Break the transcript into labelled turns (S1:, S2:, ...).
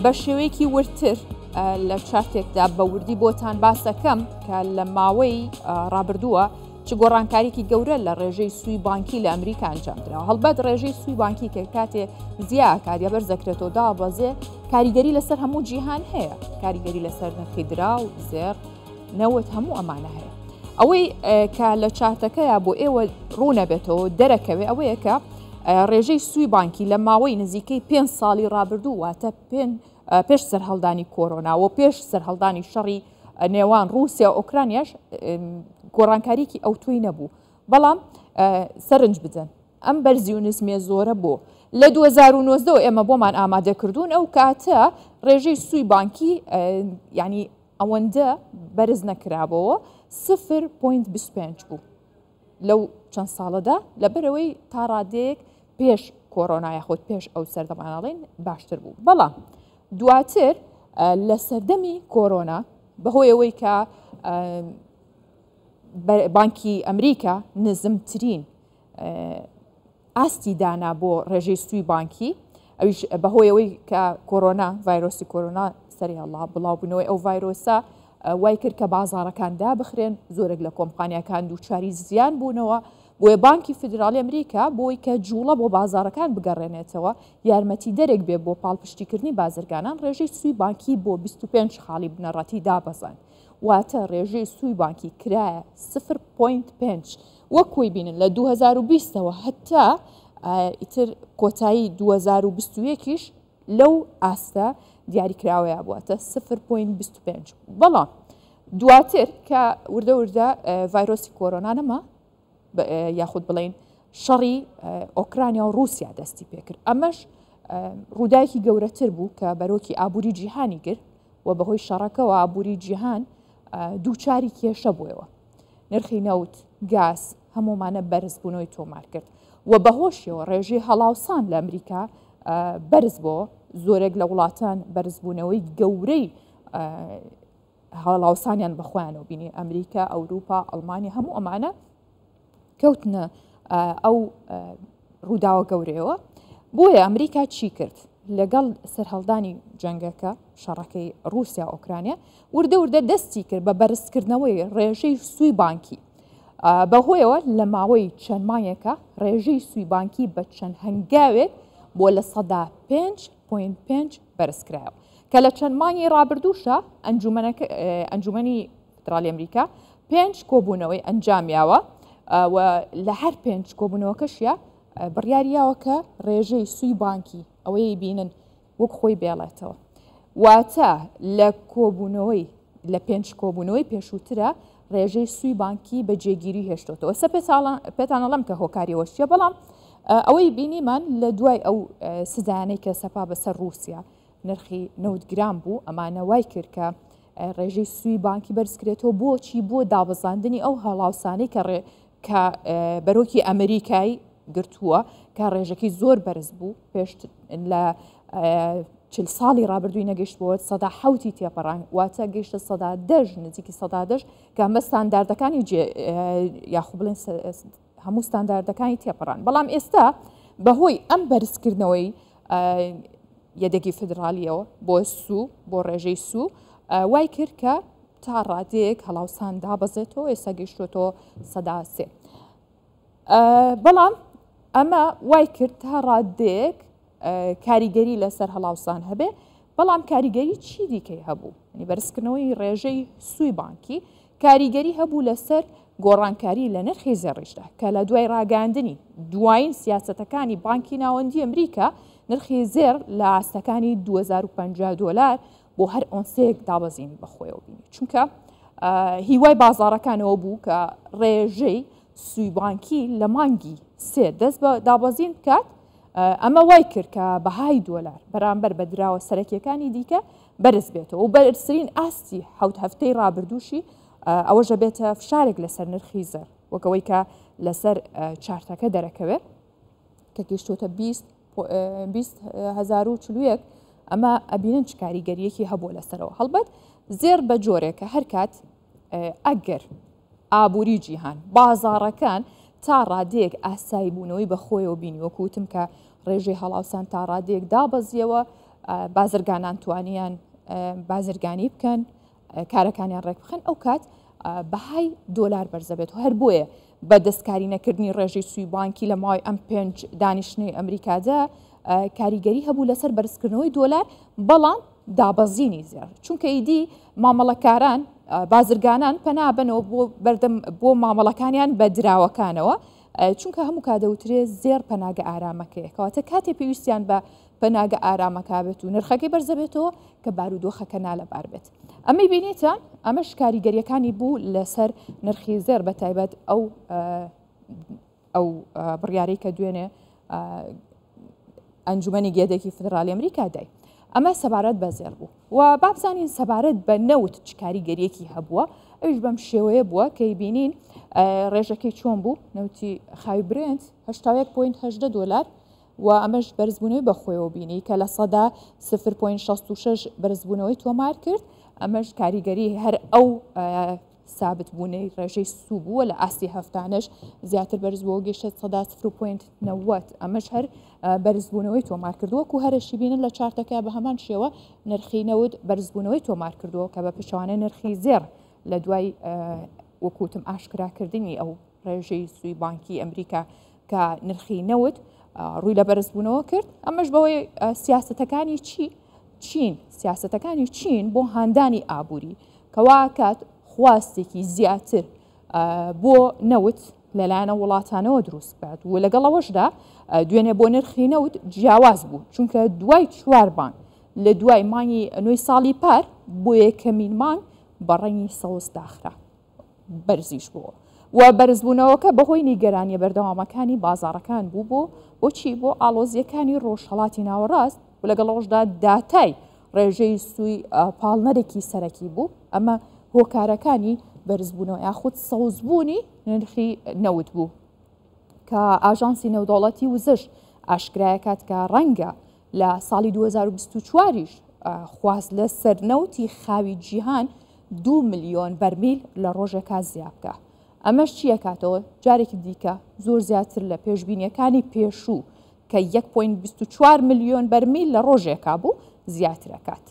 S1: بە شێوەیەکی وردتر لە چارتێکدا بە وردی بۆتان باسەکەم کە لە ماوەی ڕابردووە چ گۆڕانکاریکی گەورە لە ڕێژەی سوی بانکی لە ئەمریکا ئەنجامدراوە. هەڵبەت ڕێژەی سوی بانکی کە کاتێ زیاکات یا بەرزەکرێتەوە دابەزێ کاریگەری لەسەر هەموو جیهان هەیە، کاریگەری لەسەر نرخی دراو، زێڕ، نەوت هەموو ئەمانە هەیە. ئەوەی کە لە چارتەکەیا بۆ ئێوە ڕوونەبێتەوە دەرەکەوێ ئەوەیە کە ڕێژەی سوی بانکی لە ماوەی نزیکەی پێ ساڵی ڕابردوو واتە پێش سەرهەڵدانی کۆرۆنا و پێش سەرهەڵدانی شەڕی نێوان ڕووسیا و ئۆکرانیاش گۆڕانکاریکی ئەوتۆی نەبوو بەڵام سەرنج بدەن ئەم بەرزی و نزمیە زۆرە بۆ لە 2009 ئێمە بۆمان ئامادە کردوون ئەو کاتە ڕێژەی سوی بانکی ینی ئەوەندە بەرز نەکرابەوە 0.25 بوو لەو چەند ساڵەدا لەبەرەوەی تا ڕادەیەک پێش کۆرۆنا یاخود پێش ئەو سەردەمانەڵین باشتر بوو بەڵام دواتر لە سەردەمی کۆرۆنا بەهۆی ئەوەی کە بانکی ئەمریکا نزمترین ئاستی دانا بۆ ڕێژەی سووی بانکی ئەویش بەهۆی ئەوەی کە کۆرۆنا ڤایرۆسی کۆرۆنا سەری هەڵا بڵاوبوونەوەی ئەو ڤایرۆسە وای کرد کە بازاڕەکان دابخرێن زۆرێک لە کۆمپانیاکان دووچاری زیان بوونەوە بۆیە بانکی فیدراڵی ئەمریکا بۆی کە جوڵە بۆ بازاڕەکان بگەڕێنێتەوە یارمەتی دەرێک بێ بۆ پاڵپشتیکردنی بازرگانان ڕێژەی سووی بانکی بۆ 25 خاڵی بنەڕەتی دابەزاند واتە ڕێژەی سووی بانکی کرایە 0.5 وەک کۆی بینن لە 2020 ەوە هەتا ئیتر کۆتایی 2021یش لەو ئاستە دیاریکراوەیە بووەتە 0.25 بەڵام دواتر کە وردە وردە ڤایرۆسی کۆرۆنا نەما یاخود بڵین شەڕی ئۆکرانیا و رووسیا دەستی پێکرد ئەمەش ڕووداوێکی گەورەتر بوو کە بەرۆکی ئابووری جیهانی گرت و بەهۆی شەڕەکەوە ئابووری جیهان دووچاری کێشە بووەوە. نرخی نەوت، گاز، هەموومانە بەرزبوونەوەی تۆمار کرد و بەهۆشیەوە ڕێژەی هەڵاوسان لە ئەمریکا بەرز بۆ زۆرێک لە وڵاتان بەرزبوونەوەی گەورەی هەڵاوسانیان بەخۆیانەوە بینی ئەمریکا، ئەوروپا، ئەڵمانیا هەموو ئەمانە کەوتنە ئەو ڕووداوە گەورەیەوە بۆیە ئەمریکا چی کرد لەگەڵ سەرهەڵدانی جەنگەکە شەڕەکەی رووسیا ئۆکرانیا وردە وردە دەستی کرد بە بەرزکردنەوەی ڕێژەی سوی بانکی بەهۆیەوە لە ماوەی چەند مانگێکە ڕێژەی سوی بانکی بە چەند هەنگاوێک بۆ لە سەدا 5.5 بەرزکرایەوە کە لە چەند مانگی ڕابردووشە ئەنجومەنی فیدراڵی ئەمریکا پێنج کۆبوونەوەی ئەنجامیاوە و لە هەر پێنج کۆبوونەوەکەشیا بڕیاریاوە کە ڕێژەی سوی بانکی ئەوەی بینن وەک خۆی بێڵێتەوە واتە لە کۆبوونەوەی لە پێنج کۆبوونەوەی پێشووترە ڕێژەی سوی بانکی بە جێگیری هێشتۆتەوە سە پێتانەڵم کە هۆکاریەوە چیە بەڵام ئەوەی بینیمان لە دوای ئەو سزایانەی کە سەپا بەسەر رووسیا نرخی نەوت گران بوو ئەمانە وای کرد کە ڕێژەی سوی بانکی بەرزکرێتەوە بۆچی بۆ دابەزاندنی ئەو هەڵاوسانەی کە ڕێ کە بەرۆکی ئەمریکای گرتووە کە ڕێژەکەی زۆر بەرز بوو پێش لە چل ساڵی ڕابردووی نەگەشت بۆ سەدا حوتی تێپەڕان واتە گەیشتە سەدا دەژ نزیکی سەدا دەش کە ئەمە ستانداردەکانی یاخو بڵێن هەموو ستانداردەکانی تێپەڕان بەڵام ئێستا بەهۆی ئەم بەرزکردنەوەی یەدەگی فیدراڵیەوە بۆ سوو بۆ ڕێژەی سوو وای کرد کە تا ڕادەیەک هەڵاوسان دابەزێتەوە ئێستا گەیشتۆتەوە سەدا سێ بەڵام ئەمە وای کرد تا ڕادەیەک کاریگەری لەسەر هەڵاوسان هەبێ بەڵام کاریگەری چی دیکەی هەبوو ینی بەرزکردنەوەی ڕێژەی سووی بانکی کاریگەری هەبوو لەسەر گۆڕانکاری لە نرخی زێڕیشدا کە لە دوای ڕاگەیاندنی دوایین سیاسەتەکانی بانکی ناوەندی ئەمریکا نرخی زێڕ لە ئاستەکانی 2050 دۆلار بۆ هەر ئۆنسەیەک دابەزینی بەخۆیەوە بینی چونکە هیوای بازاڕەکانەوە بوو کە ڕێژەی سوی بانکی لە مانگی سێ دەست بە دابەزین بکات ئەمە وای کرد کە بەهای دۆلار بەرامبەر بە دراوە سەرەکیەکانی دیکە بەرز بێتەوە و بەرزترین ئاستی حەوت هەفتەی ڕابردووشی ئەوەش دەبێتە فشارێک لەسەر نرخی زێڕ وەک ئەوەی کە لەسەر چارتەکە دەرەکەوێت کە گەیشتووەتە 20041 ئەمە ئەبینن چ کاریگەریەکی هەبووە لەسەرەوە هەڵبەت زێر بە جۆرێکە هەر کات ئەگەر ئابووری جیهان، بازاڕەکان تا ڕادەیەک ئاسایی بوونەوەی بەخۆیەوە بینی، وەکو وتم کە ڕێژەی هەڵاوسان تا ڕادەیەک دابەزیەوە، بازرگانان توانیان بازرگانی بکەن کارەکانیان ڕێکبخەن ئەو کات بەهای دۆلار بەرزەبێت و هەر بۆیە بە دەستکاری نەکردنی ڕێژەی سوی بانکی لە ماوەی ئەم پێنج دانیشتنەی ئەمریکادا کاریگەری هەبوو لەسەر بەرزکردنەوەی دۆلار بەڵام دابەزینی زێڕ چونکە ئیدی مامەڵەکاران بازرگانان پەنابەنەوە بۆ بەردەم بۆ مامەڵەکانیان بە دراوەکانەوە چونکە هەموو کا دەوترێ زێڕ پەناگە ئارامەکەیە کەواتە کاتێ پێویستیان بە پەناگە ئارامەکە بێت و نرخەکەی بەرزەبێتەوە کە بارودۆخەکە نالەبار بێت ئەمەی بینیتان ئەمەش کاریگەریەکانی بوو لەسەر نرخی زێڕ بە تایبەت ئەو ئەو بڕیارەی کە دوێنێ ئەنجومەنی گێدێکی فدرالی ئەمریکا دای ئەمە سەبارەت بە زێڕ بوو و بابزانین سەبارەت بە نەوت چ کاریگەریەکی هەبووە ئەوش بەم شێوەیە بووە کەی بینین ڕێژەکەی چۆن بوو نەوتی خاوی برێنت 81.18 دلار و ئەمەش بەرزبوونەوەی بەخۆیەوە بینی کە 0.66% بەرزبوونەوەی تۆمار کرد ئەمەش کاریگەری هەر ئەو سابت بوونەی ڕێژەی سوو بووە لە ئاستی هەفتانەش زیاتر بەرز بووە گەیشتە 0.90 ئەمەش هەر بەرزبوونەوەی تۆمار کردووە و هەرەشی بینن لە چارتەکە بە هەمان شێوە نرخی نەوت بەرزبوونەوەی تۆمار کردووە کە بە پێچەوانەی نرخی زێڕ لە دوای وەکوتم ئاشکراکردنی ئەو ڕێژەی سووی بانکی ئەمریکا کە نرخی نەوت ڕووی لە بەرزبوونەوە کرد ئەمەش بەوەی سیاستەکانی چی چین سیاستەکانی چین بۆ هاندانی ئابووری کەوا کات خواستێکی زیاتر بۆ نەوت لەلایەنە وڵاتانەوە دروست بکات و لەگەڵ ئەوەشدا دوێنێ بۆ نرخی نەوت جیاواز بوو چونکە دوای چوار بانگ لە دوای مانگی نوێی ساڵی پار بۆ یەکەمین مانگ بە ڕەنگی سەوز داخرا بەرزیش بووە و بەرزبوونەوەکە بەهۆی نیگەرانیە بەردەوامەکانی بازاڕەکان بوو بۆ بۆچی بۆ ئاڵۆزیەکانی ڕۆژهەڵاتی ناوەڕاست و لەگەڵ ئەوەشدا داتای ڕێژەی سووی پاڵنەرێکی سەرەکی بوو ئەمە هۆکارەکانی بەرزبوونەوە یاخود سەوزبوونی نرخی نەوت بوو کە ئاژانسی نێودەوڵەتی وزش ئاشکرایەکات کە ڕەنگە لە ساڵی 2024 یش خواست لە سەر نەوتی خاوی جیهان 2 ملیۆن بەرمیل لە ڕۆژێکا زیاد بکە ئەمەش چیەکاتەوە جارێکی دیکە زۆر زیاتر لە پێشبینیەکانی پێشوو کە 1.24 ملیۆن بەرمیل لە ڕۆژێکا بوو زیاتر ئەکات.